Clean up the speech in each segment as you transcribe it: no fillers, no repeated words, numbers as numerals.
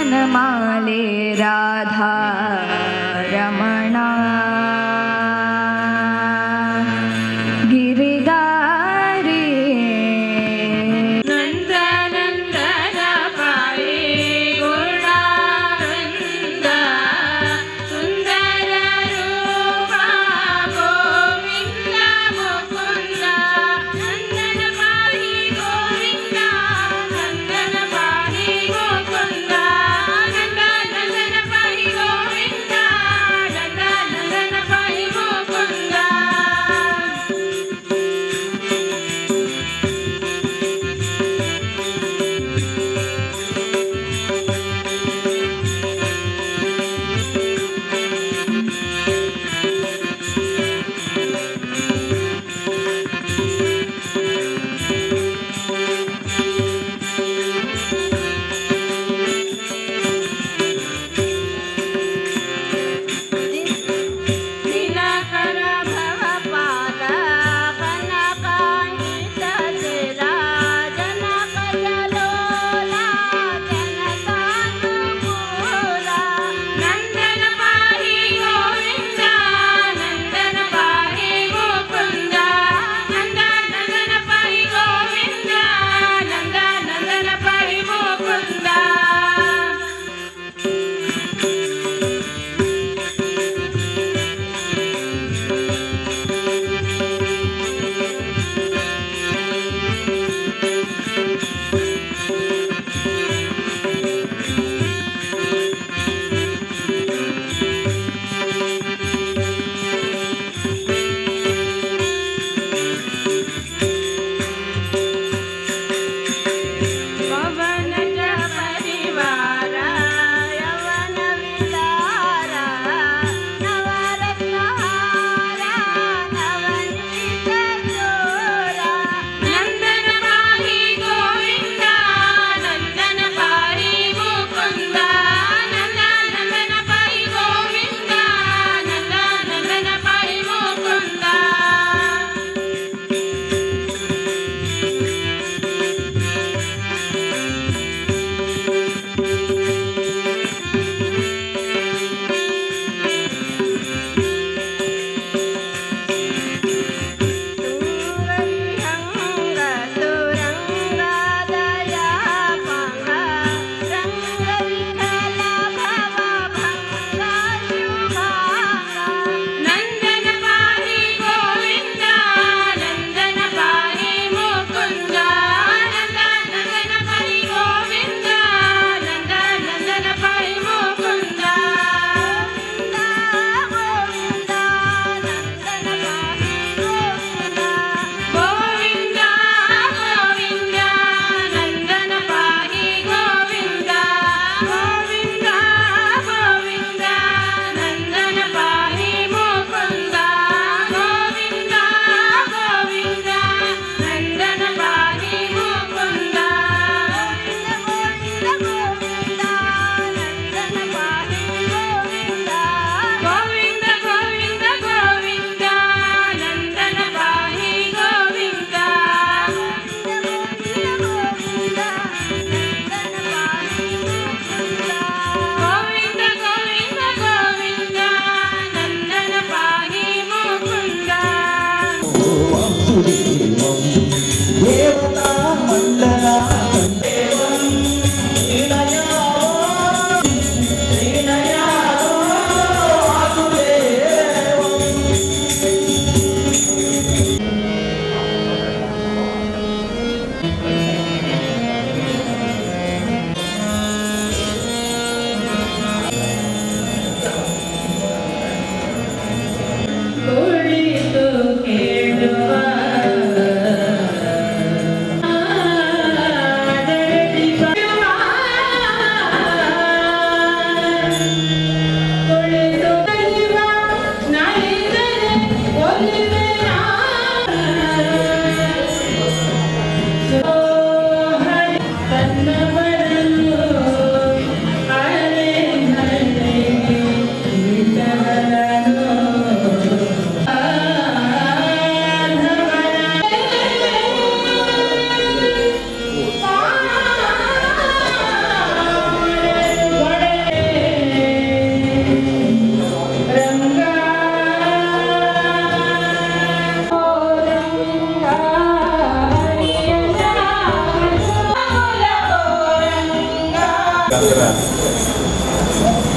ವನಮಾಲೆ ರಾಧಾ ರಮಣ ಗಿರಿಧಾರಿ. ನಂದನಂದನ ಪಾಹಿ ಗುಣಾನಂದ, ಸುಂದರ ರೂಪ ಗೋವಿಂದ ಮುಕುಂದ. ನಂದನ ಪಾಹಿ ಗೋವಿಂದ, ನಂದನ ಪಾಹಿ ಮುಕುಂದ, ನಂದ ನಂದನ ಪಾಹಿ ಗೋವಿಂದ.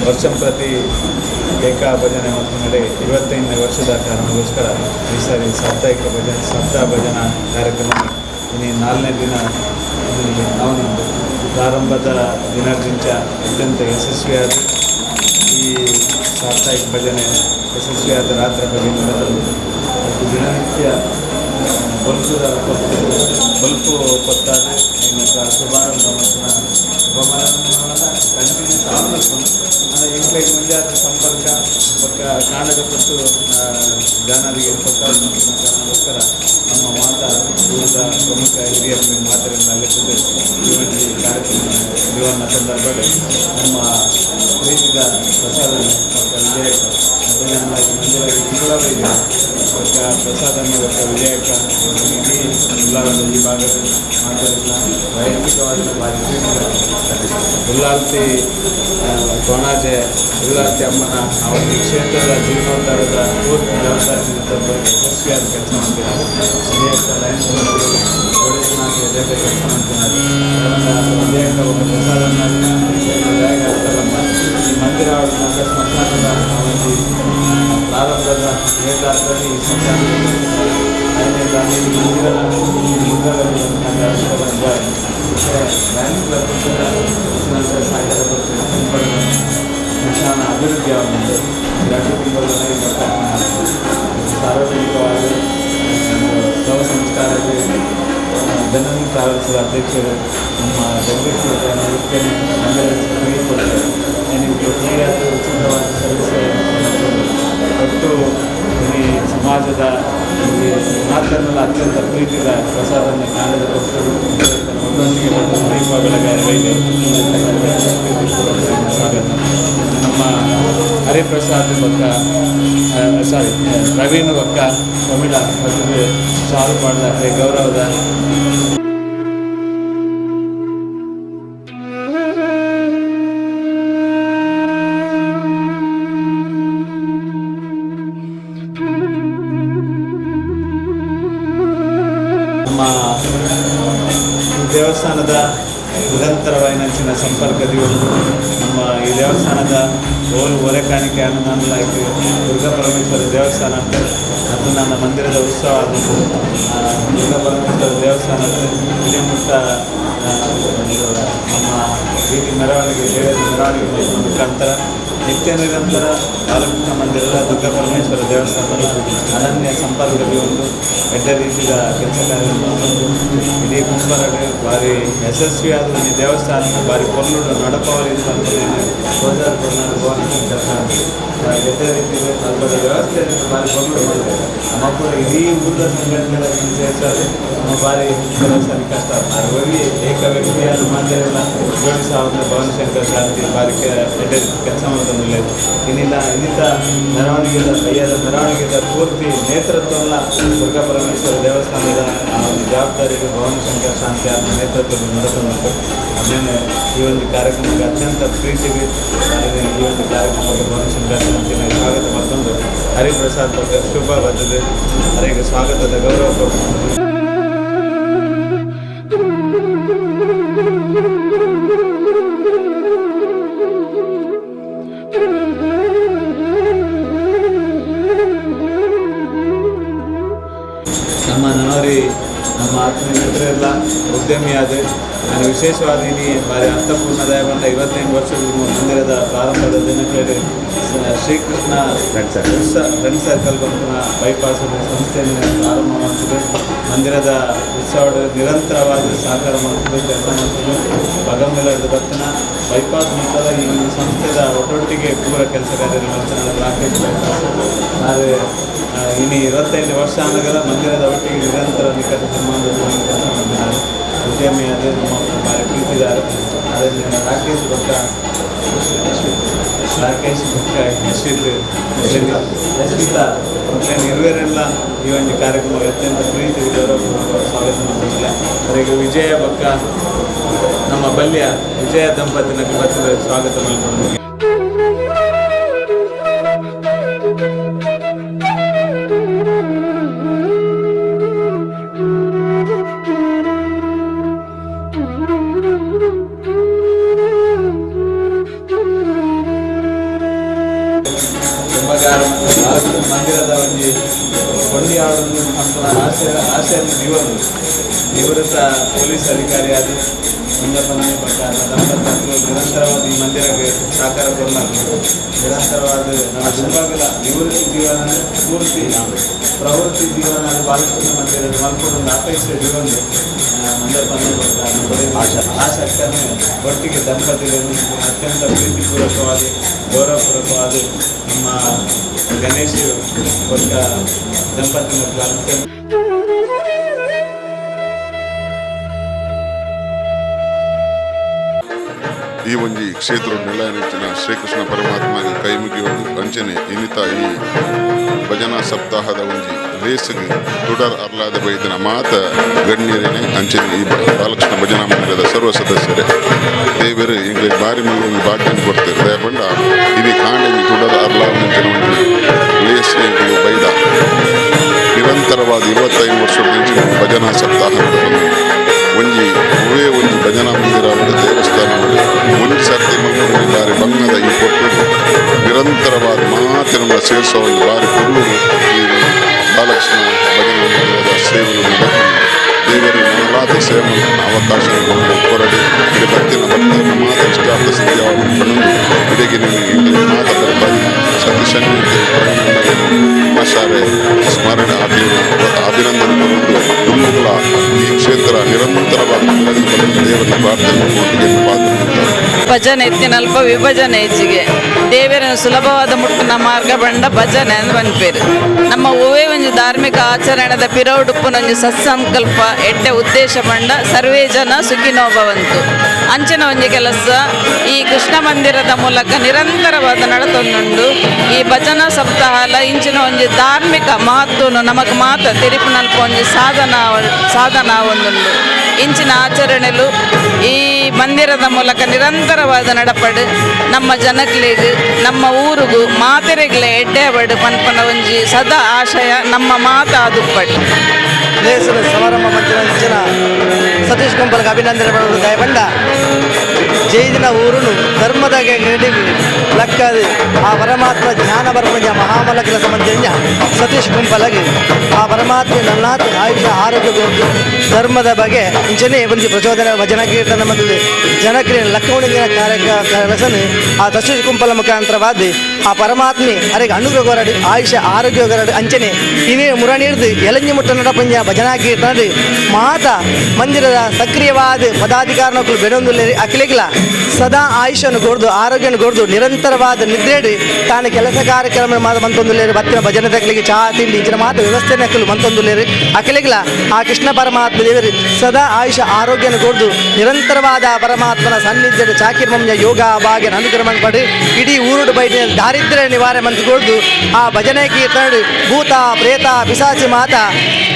ವರ್ಷಂ ಪ್ರತಿ ಏಕಾ ಭಜನೆ ಮತ್ತು 25ನೇ ವರ್ಷದ ಕಾರಣಕ್ಕೋಸ್ಕರ ಈ ಸಾರಿ ಸಾಪ್ತಾಹಿಕ ಭಜನೆ, ಸಪ್ತಾಹ ಭಜನಾ ಕಾರ್ಯಕ್ರಮ ಇನ್ನು 4ನೇ ದಿನ ಅವನೊಂದು ಪ್ರಾರಂಭದ ದಿನಕ್ಕಿಂತ ಅತ್ಯಂತ ಯಶಸ್ವಿಯಾದ ಈ ಸಾಪ್ತಾಹಿಕ ಭಜನೆ ಯಶಸ್ವಿಯಾದ ರಾತ್ರಿ ಭಜನೆ ಬದಲು ಮತ್ತು ದಿನನಿತ್ಯ ಬಲ್ಪುದ ಬಲ್ಪು ಕೊತ್ತಾದ ಶುಭಾರಂಭ ಮತ್ತು ಕಂಟಿನ್ಯೂಸ್ ಆವಬೇಕು. ಎಂಕ್ಲೆಗ್ ಮುಂಜಾತ ಸಂಪರ್ಕ ಬೊಕ್ಕ ಕಾಂಡದ ಕೊಟ್ಟು ಜಾನರಿಗೆ ಕೊಟ್ಟಾದ ಕಾರಣಕ್ಕೋಸ್ಕರ ನಮ್ಮ ಮಾತಾ ಊರದ ಪ್ರಮುಖ ಹಿರಿಯರ ಮಾತರಿಂದ ಅಲ್ಲಿದ್ದು ಈ ಒಂದು ಕಾರ್ಯಕ್ರಮ ಇವನ್ನ ಸಂದರ್ಭದಲ್ಲಿ ನಮ್ಮ ಪ್ರೀತಿದ ಪ್ರಸಾದ ಬೊಕ್ಕ ವಿಜಯಕ್ಕ ಮಂದಿರ ತಿಂಗಳವರಿಗೆ ಬೊಕ್ಕ ಪ್ರಸಾದನ್ನು ಬೊಕ್ಕ ವಿಜಯಕ್ಕ ಇಡೀ ಉಳ್ಳಾಲದ ಈ ಭಾಗದ ಮಾತಾಡಿಲ್ಲ ವೈಯಕ್ತಿಕವಾಗಿ ಭಾರಿ ಪ್ರೀತಿದ ಉಳ್ಳಾಲ್ತಿ ಕೊಣಾಜೆ ಉಳ್ಳಾಲ್ತಿ ಅಮ್ಮನ ಆ ಒಂದು ಕ್ಷೇತ್ರದ ಜೀರ್ಣೋದ್ಧಾರದ ಪೂರ್ತಿ ಜವಾಬ್ದಾರಿ ಯಶಸ್ವಿಯಾದ ಕೆಲಸ ಮಾಡ್ತಿದ್ದಾರೆ. ವಿಜಯಕ್ಕ ಲಯನ್ಸ್ ಒಡೆಯನಾಗಿ ಕೆಲಸ ಮಾಡ್ತಿದ್ದಾರೆ. ವಿಜಯಕ್ಕ ಒಬ್ಬ ಪ್ರಸಾದನ್ನ ಈ ಮಂದಿರ ಸ್ಮಶಾನದ ಆ ಒಂದು ಪ್ರಾರಂಭದ ನೇತಾರದಲ್ಲಿ ಈ ಸ್ಮಶಾನ ಮಂದಿರದ ಮುಂದರ ಸ್ಮಶಾನ ಅಭಿವೃದ್ಧಿ ಆಗಿದೆ. 2 ತಿಂಗಳ ಸಾರ್ವಜನಿಕವಾಗಿ ಶವ ಸಂಸ್ಕಾರಕ್ಕೆ ಜನನಿ ಟ್ರಾವೆಲ್ಸ್ನ ಅಧ್ಯಕ್ಷರು ನಮ್ಮ ಜಗದೀಶ್ ಮಂದಿರ ಫ್ರೀ ಕೊಡ್ತಾರೆ. ನಿಮಗೆ ಫ್ರೀಯಾಗಿ ಉಚಿತವಾಗಿ ಸರ್ವಿಸ್ ಒಟ್ಟು ಈ ಸಮಾಜದ ಈ ಮಾತನ್ನೆಲ್ಲ ಅತ್ಯಂತ ಪ್ರೀತಿಯ ಪ್ರಸಾದನ್ನು ಕಾಣದ ಭಕ್ತರು ಒಟ್ಟೊಂದಿಗೆ ದೀಪ ಬೆಳಗಾವಿ ಸ್ವಾಗತ. ನಮ್ಮ ಹರಿಪ್ರಸಾದ್ ಬಕ್ಕ, ಸಾರಿ, ಪ್ರವೀಣ್ ಬಕ್ಕ ಪ್ರಮೀಳ ಮತ್ತು ಶಾಲು ಪಾಡ್ದ ಗೌರವದ ನಮ್ಮ ದೇವಸ್ಥಾನದ ನಿರಂತರವಾಗಿ ಸಂಪರ್ಕದ ನಮ್ಮ ಈ ದೇವಸ್ಥಾನದ ಓಲು ಒರೆ ಕಾಣಿಕೆ ಅನುದಾನ ದುರ್ಗಾ ಪರಮೇಶ್ವರ ದೇವಸ್ಥಾನ ಮತ್ತು ನನ್ನ ಮಂದಿರದ ಉತ್ಸವ ಆಗಿದ್ದು ದುರ್ಗಾ ಪರಮೇಶ್ವರ ದೇವಸ್ಥಾನದ ಇಡೀ ನಮ್ಮ ಬೀದಿ ಮೆರವಣಿಗೆ, ದೇವರ ಮೆರವಣಿಗೆ ಮುಖಾಂತರ ನಿತ್ಯ ನಿರಂತರ ಬಾಲಕೃಷ್ಣ ಮಂದಿರದ ದುರ್ಗಾ ಪರಮೇಶ್ವರ ದೇವಸ್ಥಾನದ ಅನನ್ಯ ಸಂಪರ್ಕದಲ್ಲಿ ಒಂದು ಎಡ್ಡ ರೀತಿಯ ಕೆಲಸ ಕಾರ್ಯ ಇಡೀ ಕುಂಬರಡೆ ಭಾರಿ ಯಶಸ್ವಿಯಾದ ಈ ದೇವಸ್ಥಾನ ಭಾರಿ ಪೊರ್ಲುಡು ನಡಪವರಿ ಕೆಲಸ ಎಡ್ಡ ರೀತಿಯಲ್ಲಿ ಅಲ್ಪದ ವ್ಯವಸ್ಥೆ ಭಾರಿ ಪೊರ್ಲುಡು ಮಾಡಿದೆ. ನಮ್ಮ ಇಡೀ ಊರದ ಸಂಘಟನೆ ಸೇರಿಸಲು ನಮ್ಮ ಭಾರಿ ಕೆಲವು ಸಾರಿ ಕಷ್ಟ. ಹೋಗಿ ಏಕ ವ್ಯಕ್ತಿಯನ್ನು ಮಾಧ್ಯಮ ಜೋಡಿಸಾವಂತ ಭವನಶಂಕರ್ ಶಾಂತಿ ಭಾರಿ ಎಡ್ಡ ಕೆಲಸ ಮಾಡ್ತಂದಿಲ್ಲ. ಇನ್ನಿಲ್ಲ ಇನ್ನಿತ ಮೆರವಣಿಗೆದ ಕೈಯಾದ ಮೆರವಣಿಗೆದ ಪೂರ್ತಿ ನೇತೃತ್ವವನ್ನು ದುರ್ಗಾ ಪರಮೇಶ್ವರ ದೇವಸ್ಥಾನದ ಆ ಒಂದು ಜವಾಬ್ದಾರಿಗೆ ಭವನಶಂಕರ್ ಶಾಂತಿ ಆದ ನೇತೃತ್ವದಲ್ಲಿ ನಡೆದುಕೊಂಡು ಆಮೇಲೆ ಈ ಒಂದು ಕಾರ್ಯಕ್ರಮಕ್ಕೆ ಅತ್ಯಂತ ಪ್ರೀತಿಗೆ ಈ ಒಂದು ಕಾರ್ಯಕ್ರಮಕ್ಕೆ ಭವನಶಂಕರ್ ಶಾಂತಿನ ಸ್ವಾಗತ. ಮತ್ತೊಂದು ಹರಿಪ್ರಸಾದ್ ಬಗ್ಗೆ ಶುಭ ಬದ್ಧತೆ ಅವರಿಗೆ ಸ್ವಾಗತದ ಗೌರವ ಕೊಡ್ಕೊಂಡು ನಮ್ಮ ನನೋರಿ ನಮ್ಮ ಆತ್ಮೀಯ ಮಿತ್ರರೆಲ್ಲ ಉದ್ಯಮಿಯಾದ ನಾನು ವಿಶೇಷವಾಗಿ ಇಲ್ಲಿ ಭಾರಿ ಅರ್ಥಪೂರ್ಣದಾಯ ಬಂದ 25 ವರ್ಷದ ಮಂದಿರದ ಪ್ರಾರಂಭದ ದಿನಗಳಲ್ಲಿ ಶ್ರೀಕೃಷ್ಣ ಫ್ರೆಂಡ್ ಸರ್ಕಲ್ ಬಂದ ಬೈಪಾಸ್ ಸಂಸ್ಥೆಯನ್ನು ಪ್ರಾರಂಭ ಮಾಡ್ತಿದ್ದೆ. ಮಂದಿರದ ಉತ್ಸವ ನಿರಂತರವಾಗಿ ಸಹಕಾರ ಮಾಡ್ತಿದ್ದು, ಕೆಲಸ ಮಾಡ್ತಿದ್ದು. ಪಗಮ್ಮೆಲ್ಲದ ಬರ್ತನ ಬೈಪಾಸ್ ಮುಂತಾದ ಈ ಒಂದು ಸಂಸ್ಥೆದ ಒಟ್ಟೊಟ್ಟಿಗೆ ಪೂರ ಕೆಲಸ ಕಾರ್ಯ ಮಾಡ್ತಾನೆ ರಾಕೇಶ್ ಬೈಪಾಸ್. ಆದರೆ ಇನ್ನು 25 ವರ್ಷ ಆನಗರ ಮಂದಿರದ ಒಟ್ಟಿಗೆ ನಿರಂತರ ನಿಕಟ ಸಂಬಂಧ ಕೆಲಸ ಮಾಡ್ತಿದ್ದಾರೆ. ಉದ್ಯಮಿಯಾದ ನಮ್ಮ ಭಾರಿ ಪ್ರೀತಿದ್ದಾರೆ. ಅದರಿಂದ ರಾಕೇಶ್ ಭಕ್ಕ ರಾಕೇಶ್ ಭಕ್ಕ ಯಶ್ವಿತ್ ಯಶ್ವಿತಾ ಇರುವರೆಲ್ಲ ಈ ಒಂದು ಕಾರ್ಯಕ್ರಮ ಅತ್ಯಂತ ಪ್ರೀತಿ ಗೌರವ ಸ್ವಾಗತ ಮಾಡ್ತಿಲ್ಲ. ಅವರಿಗೆ ವಿಜಯ ಬಕ್ಕ ನಮ್ಮ ಬಲ್ಯ ವಿಜಯ ದಂಪತಿನ ಬರ್ತದೆ ಸ್ವಾಗತ ಮಾಡಿಕೊಂಡು. ಬಾಲಕೃಷ್ಣ ಮಂದಿರದ ಒಂಜಿ ಕೊಂಡಿ ಆಡೋದು ಪನ್ಪುನ ಆಶಯ ಆಶಯ ಜೀವನ ನಿವೃತ್ತ ಪೊಲೀಸ್ ಅಧಿಕಾರಿಯಾದ ಮಂಜಪ್ಪನೇ ಪಟ್ಟ ದಂಪತಿ ನಿರಂತರವಾದ ಈ ಮಂದಿರಕ್ಕೆ ಸಹಕಾರ ಕೊಡಲಾಗ್ತದೆ. ನಿರಂತರವಾದ ನನ್ನ ದುಂಬಾಗಲ ನಿವೃತ್ತಿ ಜೀವನ ಪೂರ್ತಿ ಪ್ರವೃತ್ತಿ ಜೀವನ ಬಾಲಕೃಷ್ಣ ಮಂದಿರದ ಮಲ್ಕೊಂಡು ಅಪೇಕ್ಷೆ ಜೀವನ ಮಂಜಪ್ಪನೇ ಪಟ್ಟ ಆಸಕ್ತನೇ ಒಟ್ಟಿಗೆ ದಂಪತಿಗಳನ್ನು ಅತ್ಯಂತ ಪ್ರೀತಿಪೂರ್ವಕವಾದ ಗೌರವಪೂರ್ವಕವಾದ ನಮ್ಮ ಗಣೇಶ್ ಕೊಟ್ಟ ದಂಪತಿ ಮತ್ತು ಅತ್ಯಂತ ಈ ಒಂಜಿ ಕ್ಷೇತ್ರ ನೆಲಯನೆಚ್ಚಿನ ಶ್ರೀಕೃಷ್ಣ ಪರಮಾತ್ಮಗೆ ಕೈ ಮುಗಿಯುವುದು ಅಂಚನೆ ಇನ್ನಿತ ಈ ಭಜನಾ ಸಪ್ತಾಹದ ಒಂಜಿ ಲೇಸ್ಗ್ ತುಡರ್ ಅರ್ಲಾದ ಬೈದಿನ ಮಾತ ಗಣ್ಯರೇನೆ ಅಂಚನೆ ಈ ಬಾಲಕೃಷ್ಣ ಭಜನಾ ಮಂದಿರದ ಸರ್ವ ಸದಸ್ಯರೇ ದೇವರು ಇಂಗ್ಲಿಷ್ ಬಾರಿ ಮಲ್ಲ ಒಂಜಿ ಭಾಗ್ಯನ ಕೊಡ್ತಾರೆ. ದಯಪಂಡ ಇನಿ ಕಾಂಡೆ ತುಡರ್ ಅರ್ಲಾದ ಒಂಜಿ ಲೇಸ್ ಎಂಕುಲು ಬೈದ ನಿರಂತರವಾದ 25 ವರ್ಷದ ಭಜನಾ ಸಪ್ತಾಹ ನಡಪುಂಡು. ಒಂಜಿ ಒವ್ವೇ ಒಂಜಿ ಭಜನಾ ಮಂದಿರ ಆವಡ್ ದೇವಸ್ಥಾನ ಆವಡ್ ಒಂಜಿ ಸರ್ತಿ ಮಲ್ಪುನ ಬಾರಿ ಬಂಗದ ಈ ಪೊರ್ತುಡು ನಿರಂತರವಾದ ಮಾತೆರ್ನ್ಲ ಸೇರ್ಸೋ ಒಂಜಿ ಬಾರಿ ಪೊರ್ಲುಡು ಈ ಬಾಲಕೃಷ್ಣ ಭಜನಾ ಮಂದಿರದ ಸೇವೆಲು ನಡಪುಂಡು. ದೇವರು ನನಲಾದ ಸೇವೆ ಮಲ್ಪುನ ಅವಕಾಶ ಕೊರಡು ಇಡೆ ಬತ್ತಿನ ಭಕ್ತರನ್ನ ಮಾತ ಇಷ್ಟಾರ್ಥ ಸಿದ್ಧಿ ಆವಡ್ ಪನೊಂದು ಇಡೆಗೆ ಎಂಕ್ಲೆಗ್ ಮಾತ ಬರ್ಪಾದಿ ಸತೀಶ್ ಮಾಷಾರೆ ಸ್ಮರಣೆ ಆಗಲಿ ಅಭಿನಂದನೆ ಕೊರೊಂದು ದುಂಬುಗುಲ ಈ ಕ್ಷೇತ್ರ ನಿರಂತರವಾಗಿ ಬೆಳಗು ದೇವರನ್ನ ಪ್ರಾರ್ಥನೆ ಮಲ್ಪೊಂದು ಪಾತ್ರ. ಭಜನೆ ಇತ್ತಿನಲ್ಪ ವಿಭಜನೆ ಹೆಚ್ಚಿಗೆ ದೇವರ ಸುಲಭವಾದ ಮುಟ್ಟುನ ಮಾರ್ಗ ಬಂಡ ಭಜನೆ ಅಂದ್ ಪನ್ಪೇರು. ನಮ್ಮ ಒವ್ವೇ ಒಂಜಿ ಧಾರ್ಮಿಕ ಆಚರಣೆದ ಪಿರವುಡುಪ್ಪುನೊಂಜಿ ಸತ್ಸಂಕಲ್ಪ ಎಡ್ಡೆ ಉದ್ದೇಶ ಬಂಡ ಸರ್ವೇ ಜನ ಸುಖಿನೋ ಭವಂತು ಅಂಚಿನ ಒಂಜಿ ಕೆಲಸ ಈ ಕೃಷ್ಣ ಮಂದಿರದ ಮೂಲಕ ನಿರಂತರವಾದ ನಡತೊಂದುಂಡು. ಈ ಭಜನಾ ಸಪ್ತಾಹ ಇಂಚಿನ ಒಂಜಿ ಧಾರ್ಮಿಕ ಮಹತ್ವನು ನಮಕ್ ಮಾತ ತೆರಿಪುನಲ್ಪ ಒಂಜಿ ಸಾಧನ ಸಾಧನ ಒಂದುಂಡು. ಇಂಚಿನ ಆಚರಣೆಲು ಈ ಮಂದಿರದ ಮೂಲಕ ನಿರಂತರವಾದ ನಡಪಡು ನಮ್ಮ ಜನಕ್ಲೆಗ್ ನಮ್ಮ ಊರುಗು ಮಾತೆರೆಗ್ಲೆ ಎಡ್ಡೆ ಬಡು ಪನ್ಪನ ಒಂಜಿ ಸದಾ ಆಶಯ ನಮ್ಮ ಮಾತ ಆದುಪ್ಪಡು. ಲೇಸನ ಸಮಾರಂಭ ಮಂದಿರ ಸತೀಶ್ ಕುಂಪಲ್ಗೆ ಅಭಿನಂದನೆ ಪಡೆದು ದಯಪಂಡ ಜೈದಿನ ಊರುನು ಧರ್ಮದ ಲಕ್ಕದು ಆ ಪರಮಾತ್ಮ ಜ್ಞಾನ ಬರ್ಪಂಜ ಮಹಾಮಲ ಕೆಲಸ ಮಂದಿರ ಸತೀಶ್ ಕುಂಪಲಗೆ ಆ ಪರಮಾತ್ಮ ನನ್ನಾಥ ಆಯುಷ ಆರೋಗ್ಯ ಕೊರ್ದು ಧರ್ಮದ ಬಗ್ಗೆ ಇಂಚನೇ ಒಂಜಿ ಪ್ರಚೋದನೆ ಭಜನಾ ಕೀರ್ತನೆ ಬಂದಿದೆ ಜನಕ್ರಿಯೆ ಲಕ್ಕವಣಿಗಿನ ಕಾರ್ಯ ಆ ಸತೀಶ್ ಕುಂಪಲ ಮುಖಾಂತರವಾದ ಆ ಪರಮಾತ್ಮೆ ಅರೆಗೆ ಅನುಗ್ರಹ ಕೊರಡು ಆಯುಷ ಆರೋಗ್ಯ ಕೊರಡು ಅಂಚನೆ ಇನ್ನೇ ಮುರಣಿರ್ದು ಎಲಂಜಿ ಮುಟ್ಟ ನಡಪಂಜ ಭಜನಾ ಕೀರ್ತನೆ ಮಾತ ಮಂದಿರದ ಸಕ್ರಿಯವಾದ ಪದಾಧಿಕಾರನಕ್ಕಳು ಬೆಡೊಂದುಲ್ಲೇರಿ ಅಖಿಲಿಗ್ಲ ಸದಾ ಆಯುಷನ್ನು ಕೊರ್ದು ಆರೋಗ್ಯನ ಕೊರ್ದು ನಿರಂತರವಾದ ನಿದ್ರೆಡು ತಾನು ಕೆಲಸ ಕಾರ್ಯಕ್ರಮ ಮಾತ ಮಂತೊಂದುಲ್ಲೇರಿ ಬತ್ತಿನ ಭಜನೆ ತಕ್ಕಲಿಗೆ ಚಹಾ ತಿಂಡಿ ಇಂಚಿನ ಮಾತು ವ್ಯವಸ್ಥೆ ನಕ್ಕಲು ಮಂತೊಂದುಲ್ಲೇರಿ ಅಖಿಲಿಗ್ಲ ಆ ಕೃಷ್ಣ ಪರಮಾತ್ಮ ದೇವರು ಸದಾ ಆಯುಷ ಆರೋಗ್ಯನ ಕೊರ್ದು ನಿರಂತರವಾದ ಆ ಪರಮಾತ್ಮನ ಸಾನ್ನಿಧ್ಯದ ಚಾಕಿರ್ಮಮ್ಯ ಯೋಗ ಭಾಗ್ಯನ ಅನುಗ್ರಹ ಪಡಿ ಇಡೀ ಊರುಡು ಬೈಟ ದಾರಿದ್ರ್ಯ ನಿವಾರಣೆ ಮಂತ್ ಕೊರ್ದು ಆ ಭಜನೆ ಕೀರ್ತನೆ ಭೂತ ಪ್ರೇತ ಪಿಶಾಚಿ ಮಾತ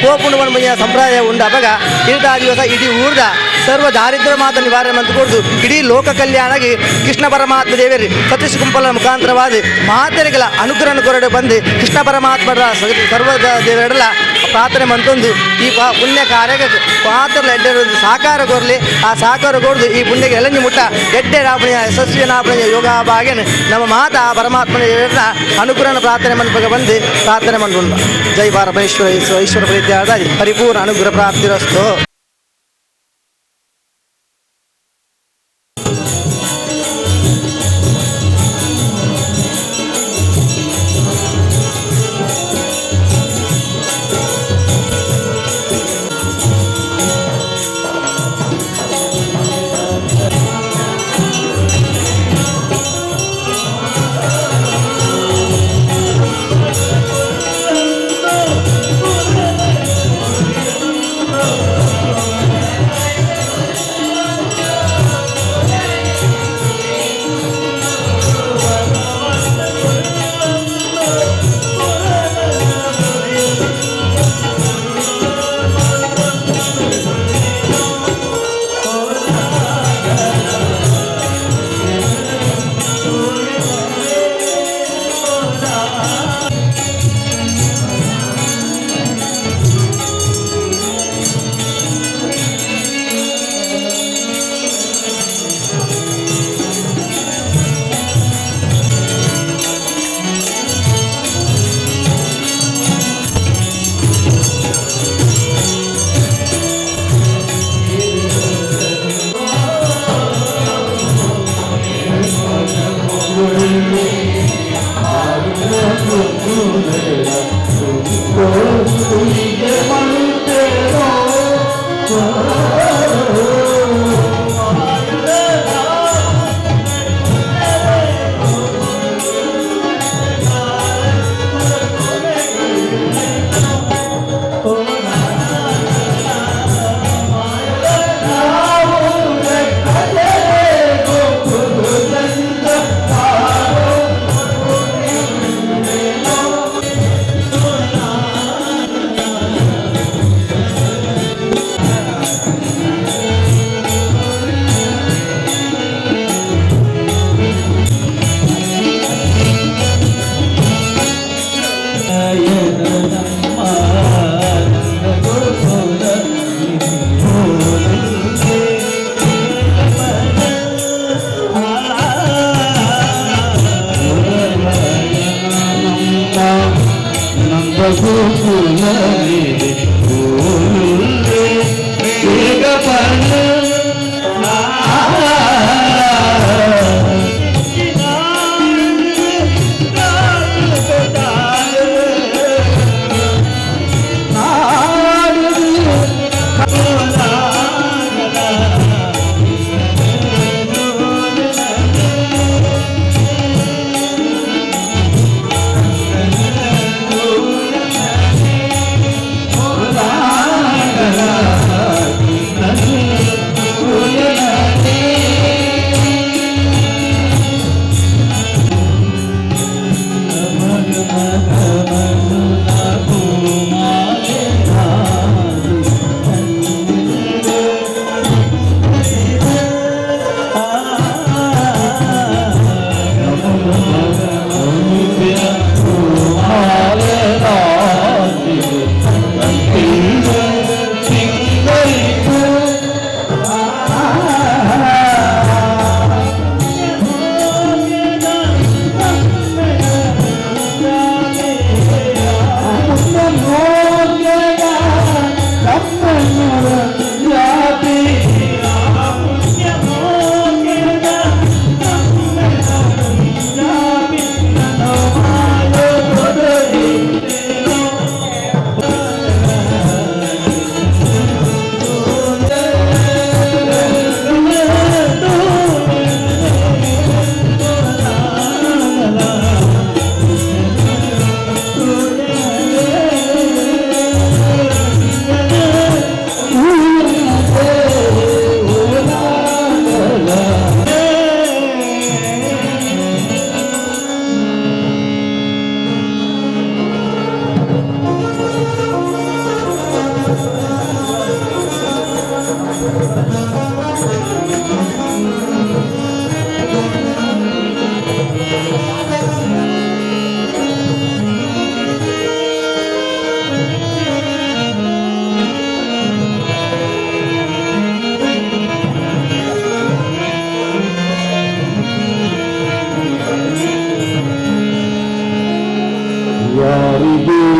ಕೋಪುಂಡು ಸಂಪ್ರದಾಯ ಉಂಡು ಅಪಗ ಇರ್ದ ದಿವಸ ಇಡೀ ಊರ್ದ ಸರ್ವ ದಾರಿದ್ರ್ಯ ಮಾತ ನಿವಾರಣೆ ಮಂತ್ ಕೊರ್ದು ಇಡೀ ಲೋಕ ಕಲ್ಯಾಣಗೆ ಕೃಷ್ಣ ಪರಮಾತ್ಮ ದೇವರು ಸತೀಶ್ ಕುಂಪಲ ಮುಖಾಂತರವಾದ ಮಾತೆರಿಗಳ ಅನುಗ್ರಹ ಕೊರಡೆ ಬಂದು ಕೃಷ್ಣ ಪರಮಾತ್ಮರ ಸರ್ವ ದೇವರೆಲ್ಲ ಪ್ರಾರ್ಥನೆ ಮಂತೊಂದು ಈ ಪುಣ್ಯ ಕಾರ್ಯಕ್ಕೆ ಪಾತ್ರ ಎಡ್ಡೆ ಸಾಕಾರ ಕೊರಲಿ ಆ ಸಾಕಾರ ಕೊರ್ದು ಈ ಪುಣ್ಯಕ್ಕೆ ಎಲಂಜಿ ಮುಟ್ಟ ಎಡ್ಡೆ ರಾಪಣಿಯ ಯಶಸ್ವಿ ನಾಪಣಿಯ ಯೋಗ ಭಾಗ್ಯನ ನಮ್ಮ ಮಾತ ಆ ಪರಮಾತ್ಮನ ದೇವರನ್ನ ಅನುಗ್ರಹನ ಪ್ರಾರ್ಥನೆ ಮನ್ಪಗ ಬಂದು ಪ್ರಾರ್ಥನೆ ಮಂದುಂಡು. ಜೈ ಪರಮೇಶ್ವರ ಈಶ್ವರ ಪ್ರೀತಿಯಾದ ಪರಿಪೂರ್ಣ ಅನುಗ್ರಹ ಪ್ರಾಪ್ತಿರಸ್ತು. ಿ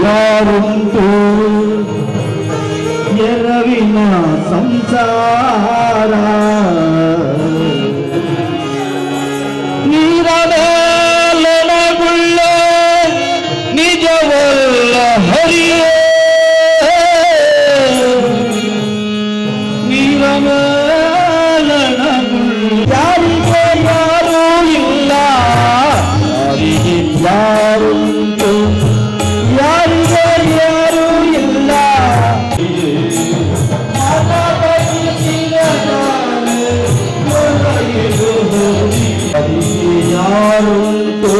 ಯಾರುಂಟು ಎರವಿನ ಸಂಸಾರ ನೀರಮೇಲೊಳಗುಳ್ಳ ನಿಜವಲ್ಲ ಹರಿಯೇ ನೀರಮೇಲೊಳಗುಳ್ಳ ಯಾರಿಗೆ ಯಾರೂ ಇಲ್ಲ ಯಾರಿಗೆ ಯಾರುಂಟು ಯಾರಿಗೆ ಯಾರೂ ಇಲ್ಲ ಯಾರುಂಟು.